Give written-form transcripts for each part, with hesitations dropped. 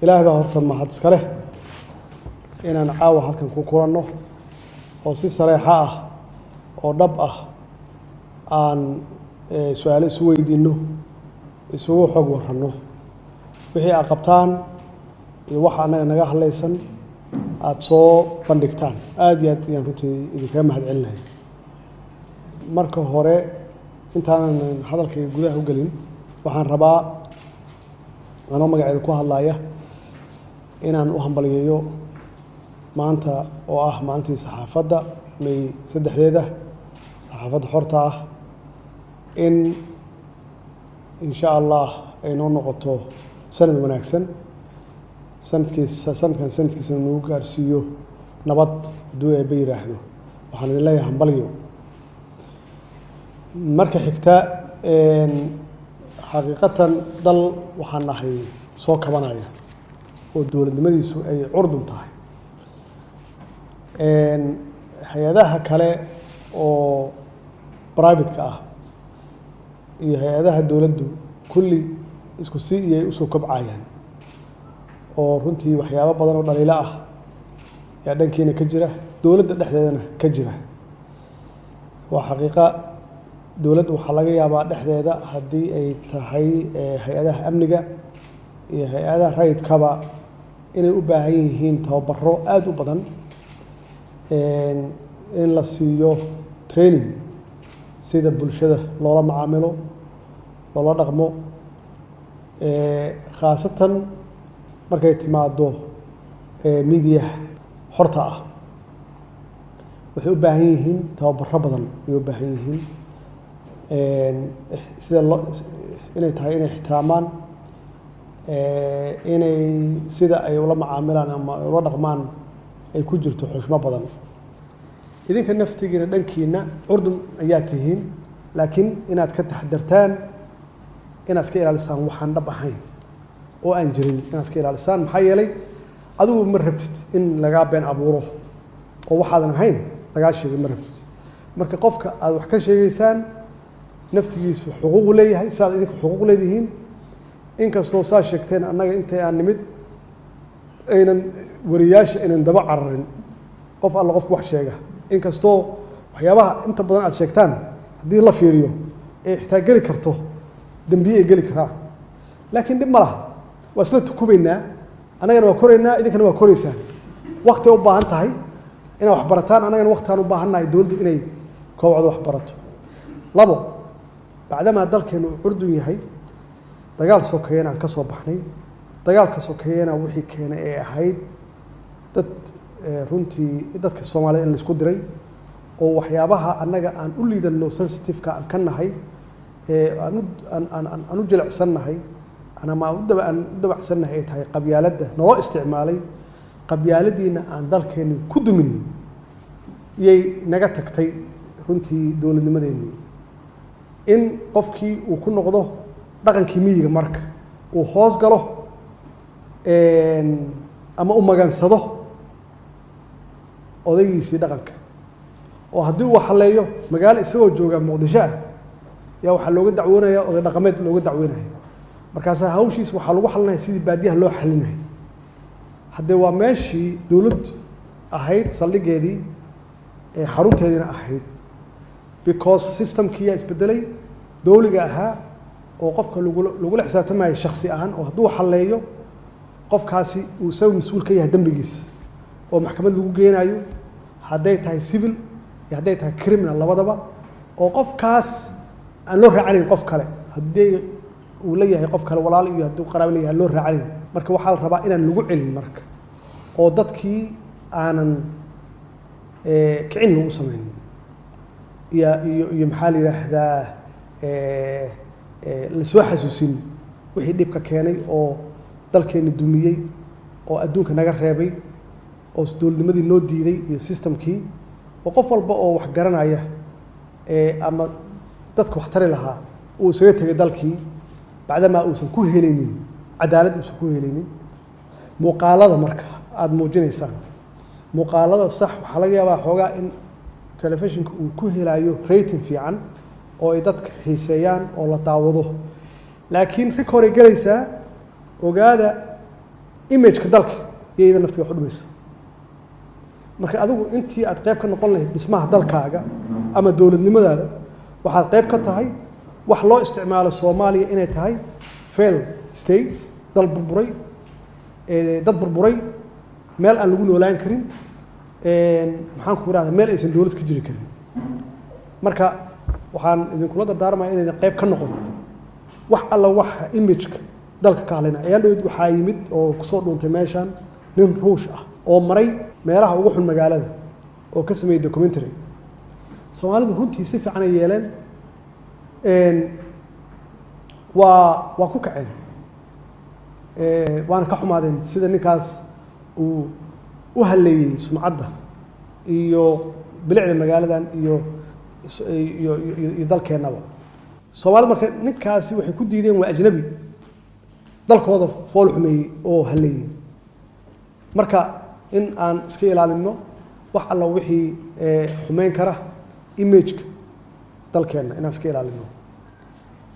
Ilaahay baa horta mahad iska leh inaan caawa halkan ku kulanno oo si sareexo ah oo dhab ah aan su-aalo isu weydiinno, isugu xog waranno wixii aad qabtaan iyo waxa annaga naga hadlaysan aada soo bandhigtaan. Aada iyo aad ayaan runtii idinkaga mahad celinaya. Marka hore, intaanan hadalkayga gudaha u gelin, waxaan rabaa anoo magaceeda ku hadlaya inaan u hambaliyeeyo maanta oo ah maalintii saxaafadda, May 3-deeda, saxaafadda xorta ah, in insha Allah ay noo noqoto sanad wanaagsan, sanadkiisa sanadkan sanadkiisa nagu gaarsiiyo nabad hadduu Eebbe yidhaahdo. Waxaan idin leeyahay hambalyo. Marka xigta, xaqiiqatan dal waxaan nahay soo kabanaya oo dowladnimadiisu ay curdun tahay. Hay-adaha kale oo private-ka ah iyo hay-adaha dowladdu kulli isku si iyay usoo kobcayaan, oo runtii waxyaabo badan oo dhaliilo ah yaa dhankiina ka jira, dowladda dhexdeedana ka jira. Waa xaqiiqa, dowladda waxaa laga yaabaa dhexdeeda haddii ay tahay hay-adaha amniga iyo hay-adaha rayidkaba inay u baahan yihiin tababaro aada u badan, in la siiyo training sida bulshada loola macaamilo, loola dhaqmo, khaasatan markay timaado miidiyaha xorta ah. Waxay u baahan yihiin tababaro badan ayay u baahan yihiin, sida loo inay tahay inay ixtiraamaan, inay sida ay ula macaamilaan ama ay ula dhaqmaan ay ku jirto xushmo badan. Idinka naftigiina dhankiina curdun ayaa tihiin, laakiin inaad ka taxadartaan, inaad iska ilaalisaan waxaan dhab ahayn oo aan jirin, inaad iska ilaalisaan. Maxaa yeelay, adigu ma rabtid in lagaa been abuuro oo waxaadan ahayn lagaa sheegay, ma rabtid. Marka qofka aad wax ka sheegeysaan naftigiisu xuquuqu leeyahay, siaad idinka xuquuq leedihiin. Inkastoo saa sheegteen, annaga intay aan nimid aynan wariyaasha aynan daba cararin qof alla qofku wax sheega, inkastoo waxyaabaha inta badan aad sheegtaan haddii la fiiriyo ay xitaa geli karto dembiye ay geli karaan, laakiin dhib ma laha. Waa isla tukubaynaa, annagana waa koraynaa, idinkana waa koraysaan. Wakti u baahan tahay inaad wax barataan, annagana waktiaan u baahannahay dowladdu inay koobcdo, wax barato. Labo, bacdamaa dalkeenu uu curdun yahay, dagaal sokeeyana aan ka soo baxnay, dagaalka sokeeyana wixii keenay ee ahayd dad runtii dadka Soomaalida in laisku diray oo waxyaabaha annaga aan u liidanno, sensitive-ka aan ka nahay, aan u aan aan aan u jilicsannahay ama aan u dabacsannahay ay tahay qabyaaladda naloo isticmaalay, qabyaaladiina aan dalkeenni ku duminay, iyay naga tagtay runtii dowladnimadeennii in qofkii uu ku noqdo dhaqankii miyiga, marka uu hoos galo ama u magansado odaygiisii dhaqanka, oo haddii uu xalleeyo magaalo isagoo jooga Muqdisho ah yaa waxaa looga dacwoonaya oday dhaqameed looga dacweynaya. Markaasaa hawshiis waxaa lagu xalinaya sidii baadiyaha loo xalinaya. Haddee waa meeshii dowlad ahayd saldhigeedii ee xarunteediina ahayd, because systemkii yaa isbedelay dowliga ahaa oo qofka lagula xisaabtamayo shaksi ahaan, oo hadduu xalleeyo qofkaasi uu isagu mas-uul ka yahay dembigiisa oo maxkamad lagu geenayo, hadday tahay civil iyo hadday tahay criminal labadaba, oo qofkaas aan loo raacanayn qof kale, haddii uu la yahay qof kale walaal iyo hadduu qaraabo leeyahay aan loo raacanayn. Marka waxaa la rabaa inaan lagu celin marka oo dadkii aanan kicin lagu samaynin iyo maxaa la yidhaahdaa, lasoo xasuusin wixii dhibka keenay oo dalkeeni dumiyey oo adduunka naga reebay oo dowladnimadii noo diiday iyo systemkii, oo qof walba oo wax garanaya ama dadka wax tari lahaa uu isaga tegay dalkii, bacdamaa uusan ku helaynin cadaalad, uusan ku helaynin. Muuqaalada marka aada muujinaysaan, muuqaalada sax, waxaa laga yaabaa xoogaa in telefishinka uu ku helayo rating fiican oo ay dadka xiiseeyaan oo la daawado, laakiin record ay gelaysaa. Ogaada. Imageka dalka iyo iyada naftiga wax u dhimaysa. Marka adigu intii aad qayb ka noqon lahayd dhismaha dalkaaga ama dowladnimadaada, waxaad qayb ka tahay wax loo isticmaalo Soomaaliya inay tahay fail state, dal burburay, dad burburay, meel aan lagu noolaan karin, maxaan ku irahda, meel aysan dowlad ka jiri karin. Marka waxaan idinkula dardaarmaya inaydan qayb ka noqon wax alla waxa imageka dalka ka hadlayna. Ayaan dhawed waxaa yimid oo kusoo dhuuntay meeshan nin Ruush ah oo maray meelaha ugu xun magaalada oo ka sameeyey documentary. Soomaalidu runtii si fiican ay yeeleen, waa ku kaceen, waana ka xumaadeen sida ninkaas uu u halleeyey sumcadda iyo bilicda magaaladan iyo dalkeennaba. Soomaalida marka ninkaasi waxay ku diideen waa ajnabi dalkooda fool xumeeyey oo halleeyey. Marka in aan iska ilaalinno wax alla wixii xumeyn kara imageka dalkeenna, inaan iska ilaalino.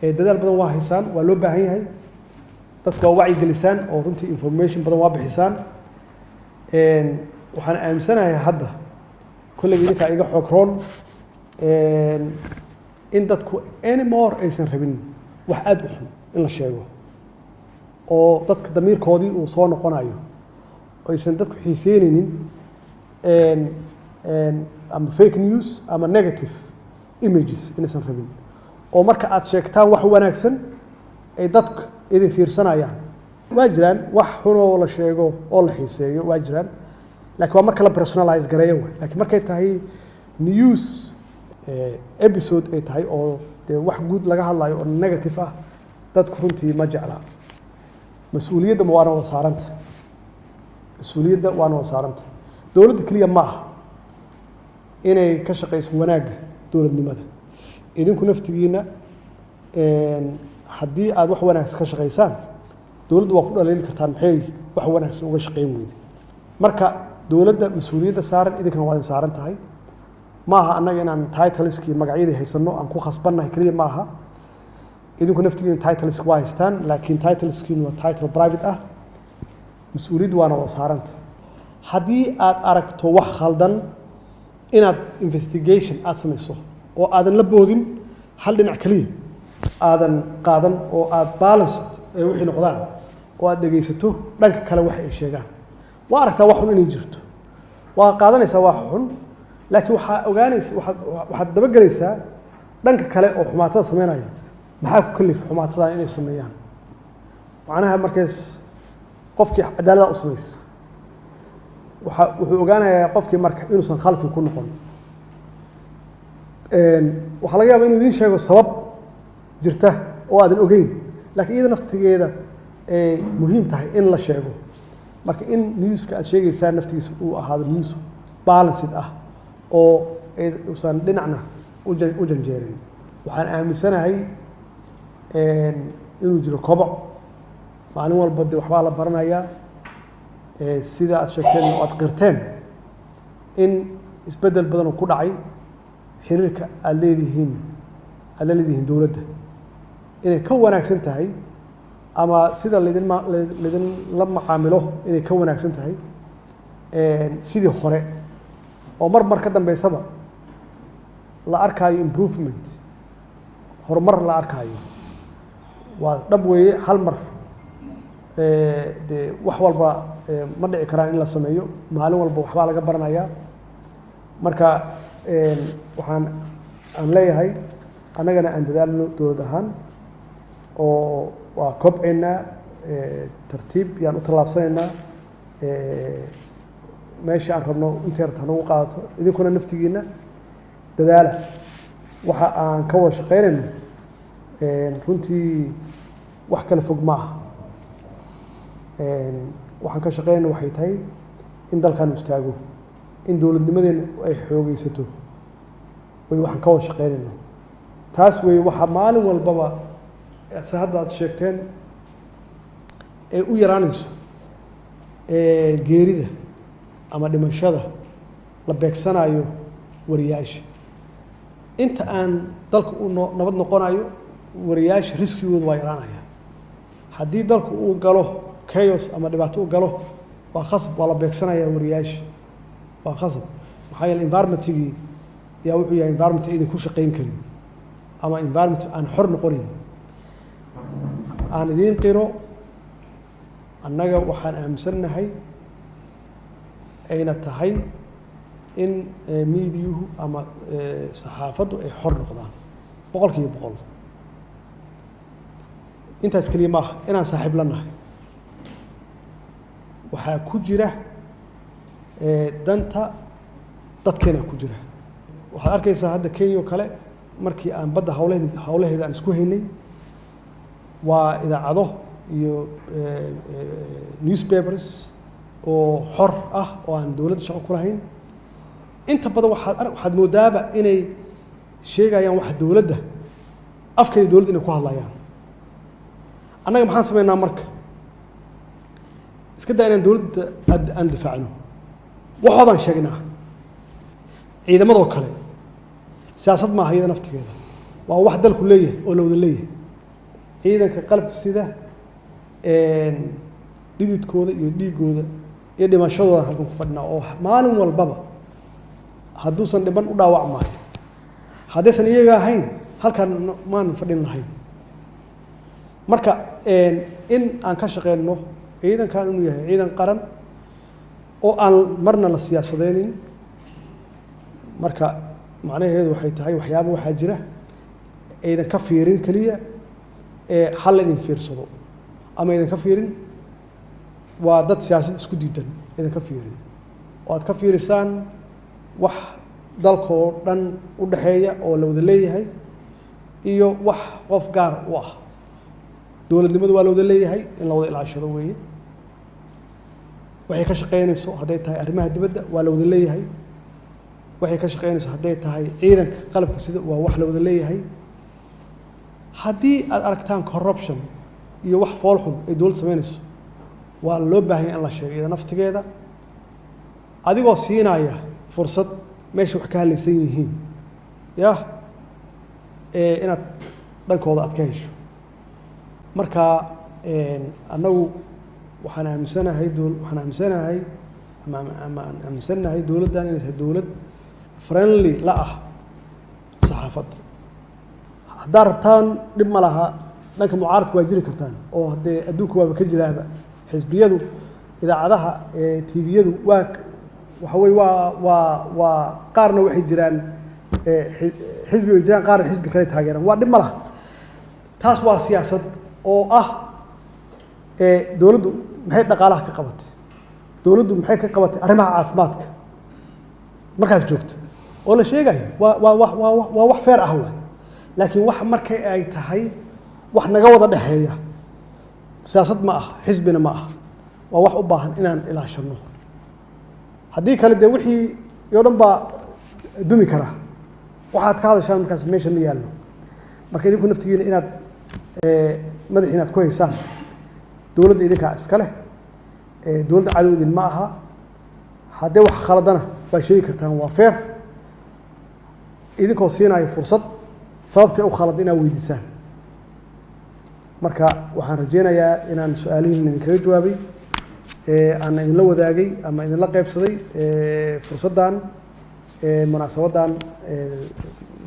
Dadaal badan waa haysaan, waa loo baahan yahay. Dadka waa wacyi gelisaan oo runtii information badan waa bixisaan. Waxaan aaminsanahay hadda kollayga idinkaa iga xoog roon in dadku anymore aysan rabin wax aada u xun in la sheego, oo dadka damiirkoodii uu soo noqonayo, aysan dadku xiiseyneynin ama fake news ama negative images inaysan rabin, oo marka aad sheegtaan wax wanaagsan ay dadku idin fiirsanayaan. Waa jiraan wax xunoo la sheego oo la xiiseeyo, waa jiraan, laakiin waa marka la personalize gareeyo waay. Laakiin markay tahay news episode ay tahay oo dee wax guud laga hadlayo oo negative ah, dadku runtii ma jecla. Mas-uuliyadda ma waana wada saaranta, mas-uuliyadda waana wada saaranta. Dowladda keliya ma aha inay ka shaqayso wanaagga dowladnimada. Idinku naftigiina haddii aad wax wanaagsan ka shaqaysaan, dowladdu waa ku dhaliili kartaan, maxay wax wanaagsan uga shaqayn weyde? Marka dowladda mas-uuliyadda saaran idinkana waa idin saaran tahay. Ma aha annaga inaan titleski magacyadii haysano aan ku khasbannahay keliya ma aha. Idinku naftigiina titleska waa haystaan, laakiin titleskiinu waa title private ah. Mas-uuliyaddu waana wada saaranta. Haddii aad aragto wax khaldan, inaad investigation aada samayso oo aadan la boodin hal dhinac keliya aadan qaadan, oo aad balanced ay wixii noqdaan, oo aad dhegaysato dhanka kale waxa ay sheegaan. Waa aragtaa wax xun inay jirto, waa qaadanaysaa wax xun, laakiin waxaa ogaanaysa, waxaad dabagelaysaa dhanka kale oo xumaatada sameynaya, maxaa ku kalifa xumaatadan inay sameeyaan? Macnaha markays qofkii cadaalada u samaysa waxa wuxuu ogaanayaa qofkii marka inuusan khalfi ku noqon. Waxaa laga yaabaa inuu idiin sheego sabab jirta oo aadan ogeyn, laakiin iyada naftigeeda ay muhiim tahay in la sheego. Marka in newska aad sheegaysaan naftigiisa uu ahaado news balanced ah oo uusan dhinacna u janjeerin. Waxaan aaminsanahay inuu jiro koboc maalin walba de waxbaa la baranayaa. Sida aad sheegteen oo aad qirteen in isbeddel badan oo ku dhacay xiriirka aada leedihiin, aada la leedihiin dowladda, inay ka wanaagsan tahay ama sida laydin ma laydinla macaamilo inay ka wanaagsan tahay sidii hore, oo mar mar ka dambeysaba la arkaayo improvement, horumar la arkaayo. Waa dhab weeye, hal mar dee wax walba ma dhici karaan in la sameeyo. Maalin walba waxbaa laga baranayaa. Marka waxaan aan leeyahay annagana aan dadaalno dowlad ahaan, oo waa kobcaynaa, tartiib yaan u tallaabsanaynaa meesha aan rabno intay rabta hanagu qaadato. Idinkuna naftigiina dadaala. Waxa aan ka wada shaqaynayno runtii wax kala fog ma aha. Waxaan ka shaqaynayno waxay tahay in dalkan istaago, in dowladnimadeena ay xoogeysato way waxaan ka wada shaqaynayno taas wey. Waxaa maalin walbaba se hadda aad sheegteen ee u yaraanayso geerida ama dhimashada la beegsanayo wariyaasha. Inta aan dalka u no nabad noqonayo, wariyaasha riskigooda waa yaraanaya. Haddii dalku uu galo chaos ama dhibaato u galo, waa khasab, waa la beegsanayaa wariyaasha, waa khasab. Maxaa yeele environmentigii yaa wuxuu yahay environment aydan ku shaqayn karin ama environment aan xor noqonayn. Aan idiin qiro, annaga waxaan aaminsannahay ayna tahay in miidiyuhu ama saxaafaddu ay xor noqdaan 100%. Intaas keliya maaha inaan saaxiib la nahay, waxaa ku jira danta dadkeena ku jira. Waxaad arkaysaa hadda Kenya oo kale, markii aan badda hawlaheeda aan isku haynay, waa idaacado iyo newspapers oo xor ah oo aan dowladda shaqo ku lahayn. Inta badan waxaad moodaaba inay sheegayaan waxa dowladda afkeeda, dowladda inay ku hadlayaan. Annaga maxaan sameynaa marka? Iska daa inaan dowladda aan difaacno, waxoodaan sheegnaa. Ciidamadoo kale siyaasad maaha iyada naftigeeda, waa wax dalku leeyahay oo la wada leeyahay. Ciidanka qalabka sida dhididkooda iyo dhiigooda iyo dhimashadooda halkan ku fadhinaa, oo maalin walbaba hadduusan dhiman u dhaawac maayo. Haddaysan iyaga ahayn halkan maan fadhin lahayn. Marka in aan ka shaqeyno ciidankan inuu yahay ciidan qaran oo aan marna la siyaasadeynin. Marka macnaheedu waxay tahay waxyaaba waxaa jira aydan ka fiirin keliya ee hal idin fiirsado ama aydan ka fiirin waa dad siyaasad isku diidan, aydan ka fiirin oo aad ka fiirisaan wax dalka oo dhan u dhexeeya oo la wada leeyahay iyo wax qof gaar u ah. Dowladnimadu waa la wada leeyahay, in la wada ilaashado weeye. Waxay ka shaqeynayso hadday tahay arrimaha dibadda waa la wada leeyahay, waxay ka shaqeynayso hadday tahay ciidanka qalabka sida waa wax la wada leeyahay. Haddii aad aragtaan corruption iyo wax foolxun ay dowladda sameynayso, waa loo baahan yahay in la sheego iyada naftigeeda, adigoo siinaya fursad meesha wax ka hadlaysan yihiin yah inaad dhankooda aad ka hesho. Marka annagu waxaan aaminsanahay waxaan aaminsanahay ama aan aaminsannahay dowladdan inay tahay dowlad friendly la ah saxaafadda. Haddaad rabtaan dhib ma laha, dhanka mucaaradka waa jiri kartaan, oo haddee adduunka waaba ka jiraaba xisbiyadu, idaacadaha, tviyadu waa waxa weye waa qaarna waxay jiraan xisbi way jiraan, qaarna xisbi kale taageeraan, waa dhib ma laha. Taas waa siyaasad oo ah dowladdu maxay dhaqaalaha ka qabatay, dowladdu maxay ka qabatay arrimaha caafimaadka markaas joogto oo la sheegayo, waa wax feer ah waay. Laakiin wax markay ay tahay wax naga wada dhexeeya, siyaasad ma ah, xisbina ma ah, waa wax u baahan inaan ilaashano. Haddii kale dee wixii oo dhan baa dumi karaa, waxaad ka hadashaan markaas meesha ma yaallo. Marka idinku naftigiina inaad madaxiina aad ku haysaan dowladda idinkaa iska leh, dowladda cadow idin ma aha. Haddee wax khaladana waa sheegi kartaan, waa feer, idinkoo siinaya fursad sababtay u khalad inaad weydiisaan. Marka waxaan rajeynayaa inaan su-aalihiin idinkaga jawaabay, aan idinla wadaagay ama idinla qaybsaday fursaddan, munaasabaddan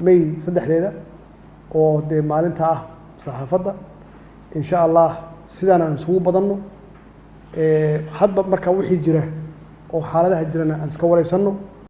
May 3-deeda oo dee maalinta ah saxaafadda. Insha Allah sidaan aan isugu badanno, hadba marka wixii jira oo xaaladaha jirana aan iska wareysanno.